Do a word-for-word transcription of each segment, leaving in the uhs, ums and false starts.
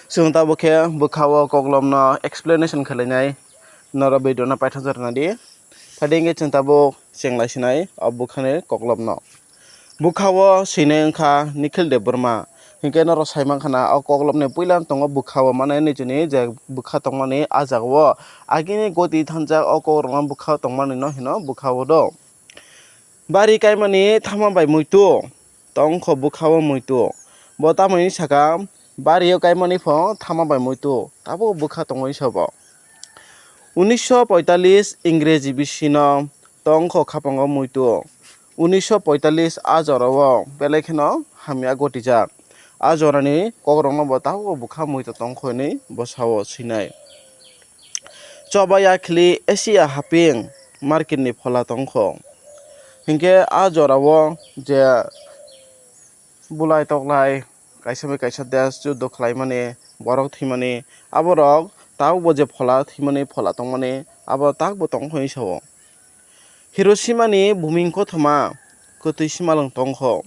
Chwng tabuk khe bwkha-o koklopno explanation khlainai, norok video no paithakjak rwna di. Phai di hwnkhe chwng tabuk chenglai sinai o bwkhani koklopno. Bwkha-o sinai wngkha Nikhil Debbarma. Hinkhe norok sai mankha na, o koklopni puila tongo bwkha-o, mane nijini je bwkha tongmani a jagao agini goti thanjak, o kokrokno bwkha tongmani no hino bwkha-o do. Bari kaimani thama bai muitu tongkho bwkha-o muitu. Bo tamoni saka, bari-o kaimani pho thama bai muitu, tabuk bwkha tongwi sabo. Unisho poitalis Ingreji bisino tongkho khapango muitu. Unisho poitalis a jorao belai kheno hamya gotijak. A jorani kokrokno bo tabuk bwkha muitu tongkho hinwi bwsao sinai. Choba yakhli Asia haping marketni phola tongkho. Hinkhe a jorao je bulai toklai kaisa bai kaisa desh juddo khlaimani, borok thwimani, aborok tabukbo je phola thwimani, phola tongmani, abo tabukbo tongkho hinwi sao. Hiroshima ni buming kothoma kwthwi simalwng tongkho.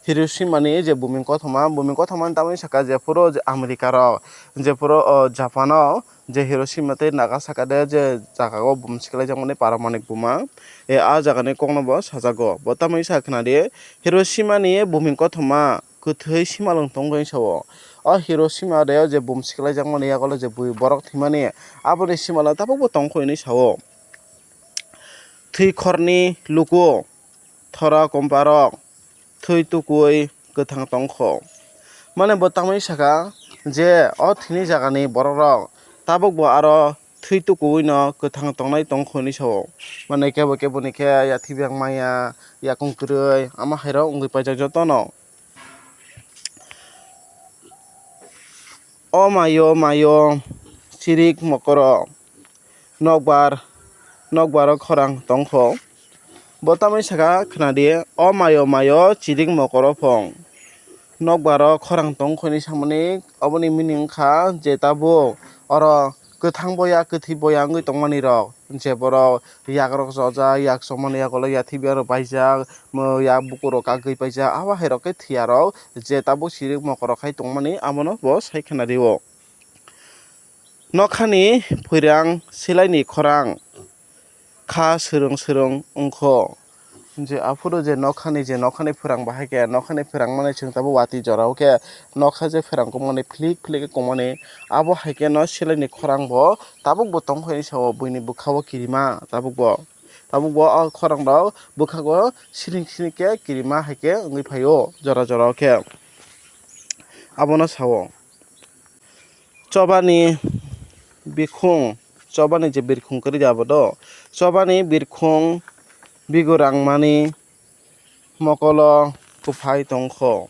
Hiroshima ni je buming kothoma, buming kothoma ni tamoni saka jephuru je America rok, jephuru o Japan o je Hiroshima tei Nagasaki de je jaga o bum siklaijak mani paramanik buma, e a jaga ni kokno bo sajago. Bo tamoni sa khna di, Hiroshima ni buming kothoma kwthwi simalwng tongkho hinwi sao. O Hiroshima de o je bum siklaijak mani yagulo je bui borok thwimani, aboni simalwng tabukbo tongkho hinwi sao. Thwi khorni luku, thora komparok thwi tukui kwthang tongkho. Mane bo tamoni saka je o thwini jagani borokrok tabukbo aro thwi tukuino kwthang tongnai tongkho hinwi sao. Mane kebo keboni khe yathibyak maya, yakung kwrwi, ama hairok wngwi paijak jotono. O mayo mayo chirik mokoro nokbar, nokbaro khorang tongkho. Bo tamoni saka khna di, o mayo mayo chirik mokoro phong nokbaro khorang tongkho hinwi samani, oboni meaning wngkha je tabuk oro kwthang boya, kwthwi boya wngwi tongmani rok, je borok yakrok chojak, yak chomani yagulo yathibya rok paijak, mo yak bukurok kagwi paijak, abo hai rok khe thwiya rok je tabuk chirik mokoro khai tongmani, abono bo sai khna rio. Nokhani phwrang silaini khorang kha swrwng swrwng wngkho. Je aphuru je nokhani, je nokhani phwrang bahai khe, nokhani phwrang mani chwng tabuk watwi jorao khe nokha je phwrang kukmani philik philik khe kukmani, abo hai khe no silaini khorang bo tabuk bo tongkho hinwi sao, buini bwkha o kirima tabuk bo. Tabuk bo o khorang rok bwkhago siring siring khe kirima hai khe wngwi phaio jora jora o khe. Abono sao. Chobani bikhung, chobani je birkhung kwrwi abo do, chobani birkhung bigorangmani mokolo kwphai tongkho.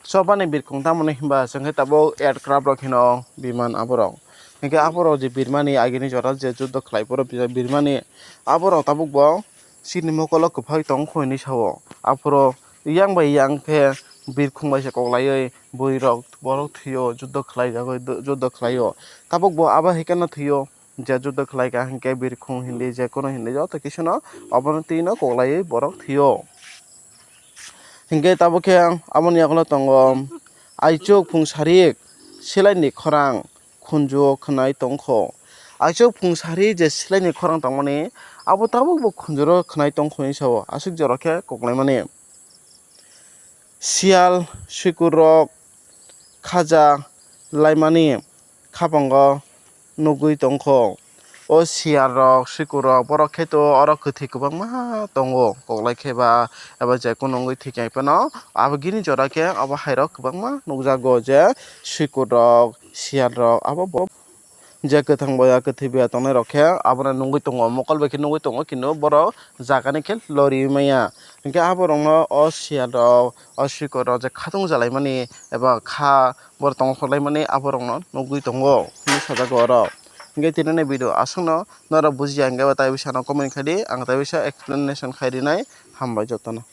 Chobani birkhung tamoni hinba chwngkhe tabuk aircraft rok hino biman aborok. Hinkhe aborok je birmani agini jora je juddo khlai phuru birmani aborok tabukbo chini mokolo kwphai tongkho hinwi sao. Aphuru yang bai yang khe birkhung bai se koklaiwi bwrwirok borok thwio, juddo khlaijagwi juddo khlaio. Tabukbo abo hai kheno thwio. Je juddo khlai kha hinkhe birkhung hindi, je kono hindi, joto kisuno obono twino koklaiwi borok thwio. Hinkhe tabuk khe aboni yagulo tongo aichuk phung sarik silaini khorang khunju-o khwnai tongkho. Aichuk phung sari je silaini khorang tongmani, abo tabukbo khunjuro khwnai tongkho hinwi sao, aswk jora khe koklaimani. Siyal, suikurrok khaja laimani khapango nugwi tongkho. O siyal rok, suikur rok, borok khe to oro kwthwi kwbangma tongo, koklai khe ba eba je kunu wngwi thwikha phano abo gini jora khe abo hai rok kwbangma nukjago je suikur rok, siyal rok abo bo je kwthang boya kwthwi boya tongnai rok khe abono nugwi tongo, mokol bai khe nugwi tongo, kintu borok jaga ni khe loriwi manya. Hinkhe abo rok no o siyal rok, o suikur rok je khatung jalaimani eba kha borok tongthok laimani abo rok no nugwi tongo hinwi sajago oro. Hinkhe tini ni video aswk no norok bujiya hinkhe bo tai bisa no comment khai di, ang tai bisa explanation khai rinai. Hambai jotono.